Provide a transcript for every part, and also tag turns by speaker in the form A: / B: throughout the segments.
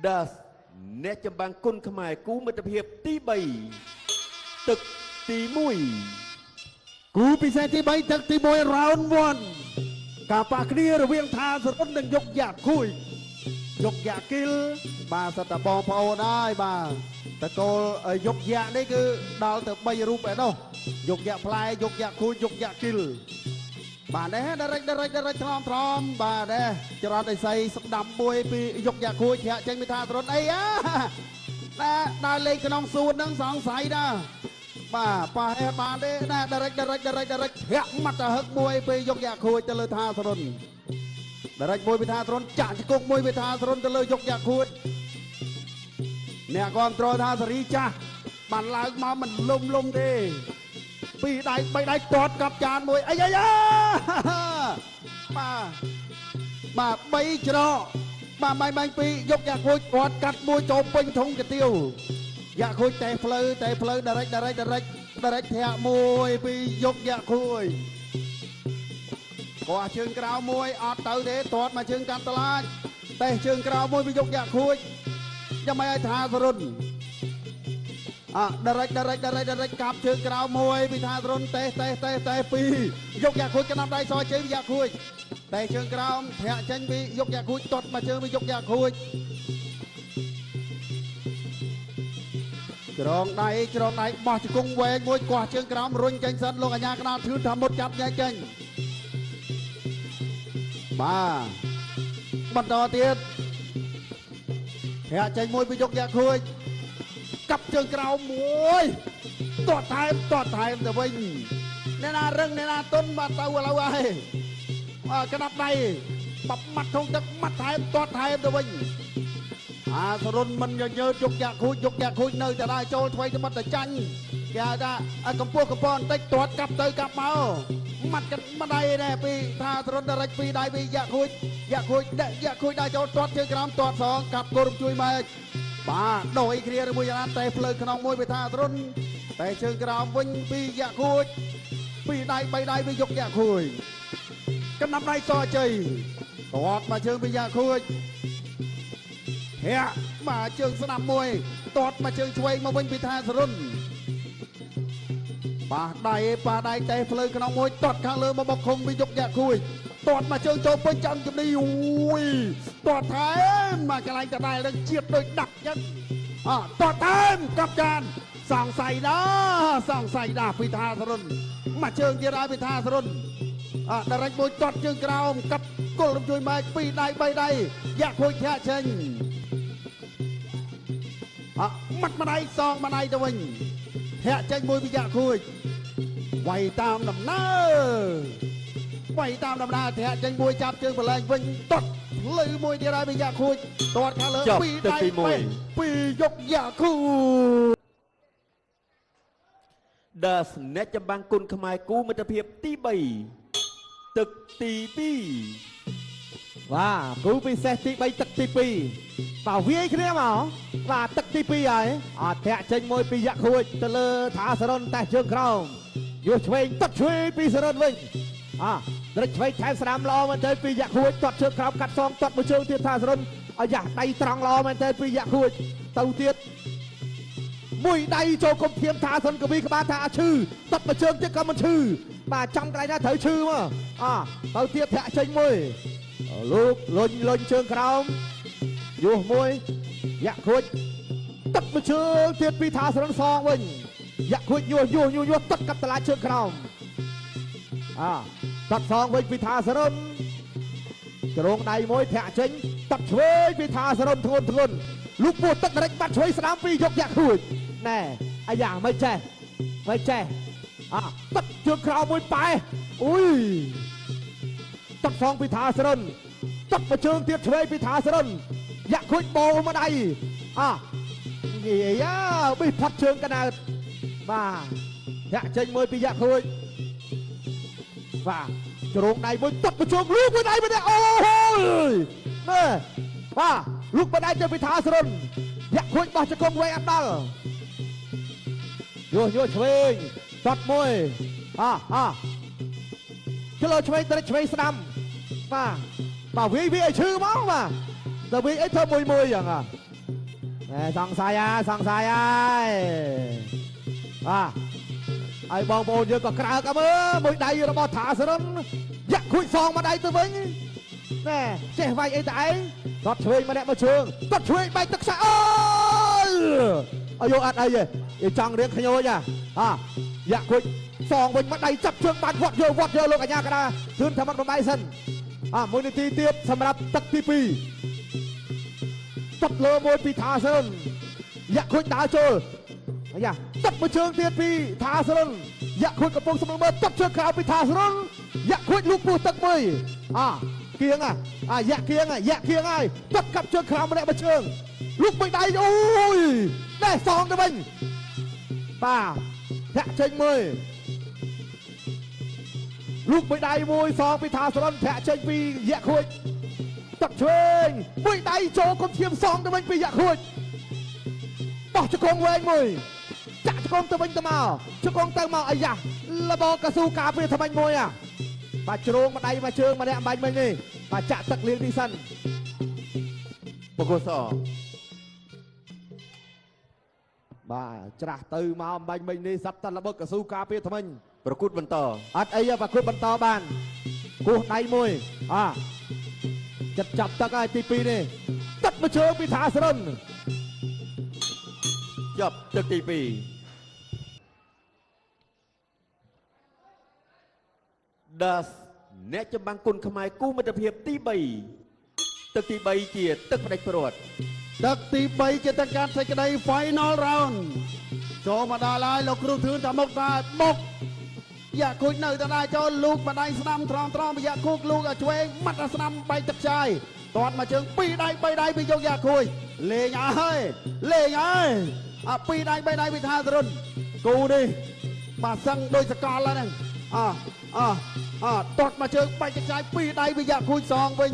A: ដាសអ្នកចម្បាំងគុណខ្មែរគូមិត្តភាពទី3ទឹកទី1
B: គូពិសេសទី3ទឹកទី1 round 1ការប៉ះគ្នារវាងថាសរុននិងយកយ៉ាគួយយកយ៉ាគីលបាទសតបងប្អូនហើយបាទតកូលយកយ៉ានេះគឺដល់ទៅ3រូបឯនោះយកយ៉ាផ្លែយកយ៉ាគួយយកយ៉ាគីលបាទនេះដរិចដរិចដរិចថ្នមថ្នមបាទនេះចរន្តអីសីស្ដាំមួយពីយកយ៉ាគួយធាក់ចេញពីថាសរុនអីអាណាដើរលេងក្នុងសួនហ្នឹងសង្ស័យដែរបាទប៉ះអេបានទេណាដរិចដរិចដរិចដរិចធាក់ម៉ាត់ទៅហឹកមួយពេលយកយ៉ាខួចទៅលើថាសរុនដរិចមួយពីថាសរុនចាក់ជង្គង់មួយពីថាសរុនទៅលើយកយ៉ាខួចអ្នកគ្រប់គ្រងថាសេរីចាស់បានឡើងមកមិនលុំលុំទេពីរដៃបីដៃទាត់កັບចានមួយអីអីបាទបាទបីច្រកបាទបាញ់បាញ់ពីរយកយ៉ាខួចទាត់កាត់មួយចូលពេញធុងកាទៀវយ៉ាខួចតែផ្លូវតែផ្លូវដរិចដរិចដរិចដរិចធាក់មួយពីយកយ៉ាខួចគាត់ជើងក្រៅមួយអត់ទៅទេទាត់មកជើងកាន់តឡាចតែជើងក្រៅមួយពីយកយ៉ាខួចយ៉ាងម៉េចឲ្យថាសរុនអដរិចដរិចដរិចដរិចកាប់ជើងក្រៅមួយពីថាសរុនតេតេតេតេពីយកយ៉ាខួចកណ្ដាប់ដៃសជើងយ៉ាខួចតែជើងក្រោមធាក់ចេញពីយកយ៉ាខួចទាត់មកជើងពីយកយ៉ាខួចច្រងដៃច្រងដៃបោះជង្គង់វែងមួយកោះជើងក្រោមរុញចេញសិនលោកអាញាកណ្ដាលធឿនថាមុតចាប់ញែកចេញបាទបន្តទៀតធាក់ចេញមួយពីយកយ៉ាខួចកាប់ជើងក្រោមមួយទាត់ថែមទាត់ថែមទៅវិញអ្នកណារឹងអ្នកណាទុនបាទទៅឥឡូវហើយបាទក្តាប់ដៃបាប់ម៉ាត់ក្នុងទឹកម៉ាត់ថែមទាត់ថែមទៅវិញអាសរុនមិនញញើតយកយ៉ាខួចយកយ៉ាខួចនៅតែដែរចូលថ្វីទៅបាត់តែចាញ់គេហៅថាកម្ពស់កម្ពស់បន្តិចទាត់កាប់ទៅកាប់មកម៉ាត់กันម្ដាយដែរពីថាសរុនដរិចពីដៃពីយ៉ាខួចយ៉ាខួចដាក់យ៉ាខួចដែរចូលទាត់ជើងក្រោមទាត់សងកាប់គោរំជួយមកបាទដោយគ្នាឬមួយយ៉ាងណាតែផ្លូវក្នុងមួយពីថាសរុនតែជើងក្រោមវិញពីយ៉ាខួចពីដៃបីដៃពីយកយ៉ាខួចកណ្ដាប់ដៃសជ័យទាត់មកជើងពីយ៉ាខួចធាក់បាទជើងស្ដាំមួយទាត់មកជើងឆ្វេងមកវិញពីថាសរុនប៉ះដៃប៉ះដៃតែផ្លូវក្នុងមួយទាត់ខាងលើមកបកឃុំពីយកយ៉ាខួចទាត់មកជើងចូលពេញចាំជំនីអូយទាត់ថែមមកកន្លែងដដែលនឹងជាតិដូចដាក់ចឹងអទាត់ថែមកាប់ចានសង្ស័យដល់សង្ស័យដល់ពីថាសរុនមកជើងទៀតហើយពីថាសរុនអដរិចមួយទាត់ជើងក្រោមកាប់គល់រំជួយម៉ែកពីរដៃបីដៃយ៉ាខួចធាក់ចេញអម៉ាត់ម្ដាយសងម្ដាយទៅវិញធាក់ចេញមួយពីយ៉ាខួចវាយតាមដំណើរវាយតាមដំណើរធាក់ចេញមួយចាប់ជើងប្រឡែងវិញទាត់ផ្លូវមួយទៀតហើយពីយ៉ាខួចទាត់ខាងលើពីរដៃពីយកយ៉ាខួច
A: ដាសអ្នកចម្បាំងគុណខ្មែរគូមិត្តភាពទី3ទឹកទី2
C: បាទគូពិសេសទី3ទឹកទី2បាទវាយគ្នាមកបាទទឹកទី2ហើយអត់ធាក់ចេញមួយពីយ៉ាខួចទៅលើថាសរុនតែជើងក្រោមយោឆ្វេងទឹកឆ្វេងពីសរុនវិញអដរិចឆ្វេងថែមស្ដាំល្អមែនទេពីយ៉ាខួចទាត់ជើងក្រោមកាត់សងទាត់មួយជើងទៀតថាសរុនអាយ៉ាដៃត្រង់ល្អមែនទេពីយ៉ាខួចទៅទៀតមួយដៃចូលគុំធៀមថាសរុនកវីក្បាលថាឈឺទាត់មួយជើងទៀតក៏មិនឈឺបាទចំកន្លែងណាត្រូវឈឺមកអទៅទៀតធាក់ចេញមួយលោកលុញលុញជើងក្រោមយោមួយយ៉ាខួចទឹកមួយជើងទៀតពីថាសរុនសងវិញយ៉ាខួចយោយោយោយោទឹកកាប់តឡាជើងក្រោមអតាត់សងវិញពីថាសរុនជ្រងដៃមួយធាក់ចេញទឹកឆ្វេងពីថាសរុនធ្ងន់ធ្ងន់លូកពោះទឹកដរិចបាត់ឆ្វេងស្ដាំពីយកយ៉ាខួចណែអាយ៉ាមិនចេះមិនចេះអទឹកជើងក្រោមមួយប៉ែអុយទឹកសងពីថាសរុនទឹកមួយជើងទៀតឆ្វេងពីថាសរុនយ៉ាខួចបោមកដៃអយ៉ាប៊ីផាត់ជើងកណើតបាទធាក់ចេញមួយពីយ៉ាខួចបាទជ្រងដៃមួយទឹកមួយជើងលូកមួយដៃមួយអូយណែបាទលូកមួយដៃទៅពីថាសរុនយ៉ាខួចបោះជង្គង់វែងអត់ដល់យោយោឆ្វេងទាត់មួយអអឆ្លោឆ្វេងទៅឆ្វេងស្ដាំបាទបាទវាយវាយឲ្យឈឺមកបាទតែវាយអីធ្វើមួយមួយយ៉ាង ណែសង្ស័យអាសង្ស័យហើយបាទហើយបងប្អូនយើងក៏ក្រើកអើមើលមួយដៃរបស់ថាសរុនយ៉ាក់ខួចសងមួយដៃទៅវិញណែចេះវាយអីតែឯងទាត់ឆ្វេងម្នាក់មកជើងទាត់ឆ្វេងបែកទឹកខ្សែអូយអាយអត់អីទេគេចង់រៀងខ្ញូចហ่ะយ៉ាក់ខួចសងវិញមួយដៃចាប់ជើងបានវត្តយកវត្តយកលោកអញ្ញាកដាជឿនថាមកបំបីសិនអាមួយនាទីទៀតសម្រាប់ទឹកទី2ទឹកលើមួយពីថាសរុនយ៉ាក់ខួចដើរចូលអាយ៉ាទឹកមួយជើងទៀតពីថាសរុនយ៉ាក់ខួចកំពុងសម្លឹងមើលទឹកជើងក្រៅពីថាសរុនយ៉ាក់ខួចលូកពោះទឹកមួយអាគៀងអាយ៉ាក់គៀងយ៉ាក់គៀងហើយទឹកកាប់ជើងក្រៅម្នាក់មួយជើងលូកមួយដៃអូយណែសងទៅវិញបាទធាក់ចេញមួយលូកមួយដៃមួយសងពីថាសរុនធាក់ចេញពីយ៉ាក់ខួចទឹកឆ្វេងមួយដៃចូលគុំឈាមសងទៅវិញពីយ៉ាក់ខួចបោះជង្គង់វែងមួយចាក់ជង្គង់ទៅវិញទៅមកជង្គង់ទៅមកអាយ៉ាលបកស៊ូការពារថ្មិញមួយអាបាទជ្រងម្ដាយមកជើងម្នាក់អំបាញ់មិញនេះបាទចាក់ទឹកលៀងទីសិន
A: បង្គោលស
C: បាទច្រាស់ទៅមកអំបាញ់មិញនេះសັບតលបកស៊ូការពារថ្មិញ
A: ប្រកួតបន្ត
C: អត់អីទេប្រកួតបន្តបានគោះដៃមួយអាចិត្តចាប់ទឹកហើយទី2នេះទឹកមកជើងពីថាសរុន
A: ចប់ទឹកទី2ដាសអ្នកចម្បាំងគុណខ្មែរគូមិត្តភាពទី3ទឹកទី3ជាទឹកផ្ដាច់ព្រាត់
B: ទឹកទី3ជាទឹកកាត់សេចក្តី final round ចូលមកដល់ហើយលោកគ្រូធឿនថាមុខថាបុកយ៉ាគួចនៅតដែរចូលលូកម្ដាយស្ដាំត្រង់ត្រង់យ៉ាគូកលូកឲ្យឆ្វេងម៉ាត់ឲ្យស្ដាំបែកទឹកចាយទាត់មកជើងពីរដៃបីដៃពីយកយ៉ាគួយលេងហើយលេងហើយអាពីរដៃបីដៃពីថាសរុនគូនេះបាទសឹងដោយសកលហ្នឹងអអអទាត់មកជើងបែកទឹកចាយពីរដៃពីយ៉ាគួយសងវិញ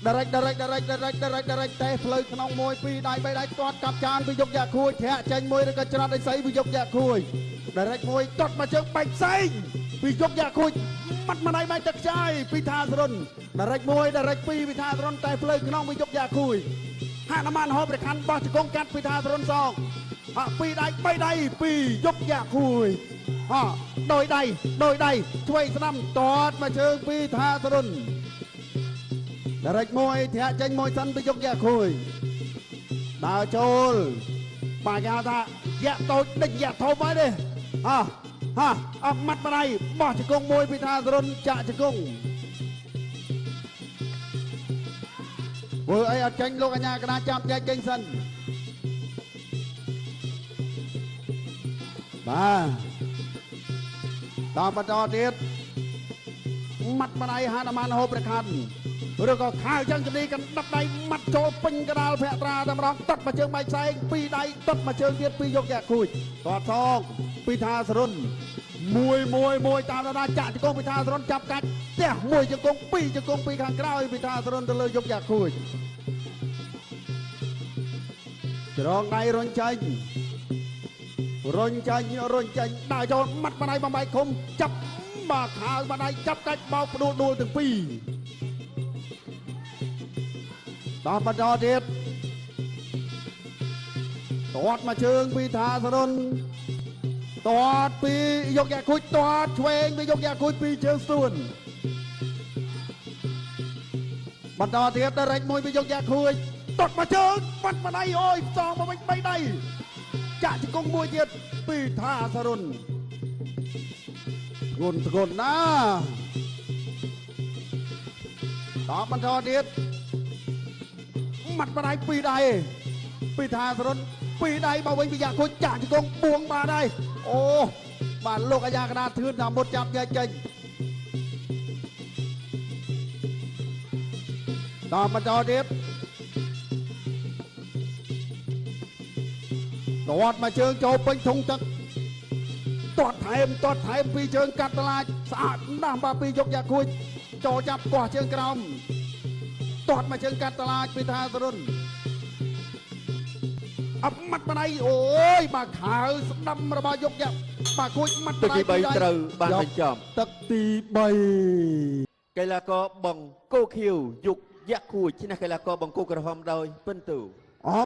B: direct direct direct direct direct direct តែផ្លូវក្នុងមួយពីរដៃបីដៃទាត់កាប់ចានពីយកយ៉ាគួយធាក់ចេញមួយឬក៏ច្រត់ឲ្យស្អីពីយកយ៉ាគួយ direct មួយទាត់មកជើងបែកផ្សេងពីយកយ៉ាគួយម៉ាត់ម្ដាយបែកទឹកចាយពីថាសរុន direct មួយ direct ពីរពីថាសរុនតែផ្លូវក្នុងពីយកយ៉ាគួយហនុមានហូបប្រខាន់បោះជង្គង់កាត់ពីថាសរុនសងអពីរដៃបីដៃពីយកយ៉ាគួយអដោយដៃដោយដៃឆ្វេងស្ដាំទាត់មកជើងពីថាសរុន direct មួយធាក់ចេញមួយសិនទៅយកយ៉ាខួយដើរចូលបាទគេហៅថាយ៉ាក់តូចដេញយ៉ាក់ធំហើយទេអះហាអត់ម៉ាត់ម្ដាយបោះជង្គង់មួយពីថាសរុនចាក់ជង្គង់ធ្វើអីអត់ចេញលោកអញ្ញាកណាចាប់ញែកចេញសិនបាទតាមបន្តទៀតម៉ាត់ម្ដាយហនុមានហូបប្រខាន់ឬក៏ខៅចឹងជំនីកណ្ដាប់ដៃម៉ាត់ចូលពេញកដាលភក្ត្រាតែម្ដងទាត់មកជើងបែកផ្សែងពីរដៃទាត់មកជើងទៀតពីរយកយ៉ាគួចទាត់សងពីថាសរុនមួយមួយមួយតាមដាចាក់ជង្គង់ពីថាសរុនចាប់កាច់ផ្ទះមួយជង្គង់ពីរជង្គង់ពីខាងក្រោយពីថាសរុនទៅលើយកយ៉ាគួចច្រងដៃរុញចេញរុញចេញរុញចេញដើរចូលម៉ាត់ម្ដាយបំបែកឃុំចាប់បាទខៅម្ដាយចាប់កាច់បោកផ្ដួលដួលទាំងពីរដល់បន្តទៀតទាត់មកជើងពីថាសរុនទាត់ពីយកយ៉ាគួចទាត់ឆ្វេងពីយកយ៉ាគួចពីជើងស្ទួនបន្តទៀតដរិចមួយពីយកយ៉ាគួចទាត់មកជើងបាត់ម្ដាយអូយផ្សងមកវិញបីដៃចាក់ជង្គង់មួយទៀតពីថាសរុនធ្ងន់ធ្ងន់ណាដល់បន្តទៀតម៉ាត់ម្ដាយពីរដៃពីថាសរុនពីរដៃមកវិញពីយ៉ាគួចចាក់ជង្គង់បួងបានហើយអូបាទលោកអាយ៉ាកណាធឿនថាមុតចាប់ញែកចេញដល់បន្តទៀតទាត់មកជើងចូលពេញធុងទឹកទាត់ថែមទាត់ថែមពីជើងកាត់តឡាចស្អាតណាស់បាទពីយកយ៉ាគួចចូលចាប់កោះជើងក្រោមទាត់មកជើងកាត់តឡាចពីថាសរុនអត់ម៉ាត់ម្ដាយអូយបាទខៅស្ដាំរបស់យកយ៉ាបាទគួចម៉ាត់
A: ទឹកទី3ត្រូវបានបញ្ចប់
B: ទឹកទី3
A: កីឡាករបង្គោលខៀវយុកយ៉ាក់គួចឈ្នះកីឡាករបង្គោលក្រហមដោយពិន្ទុ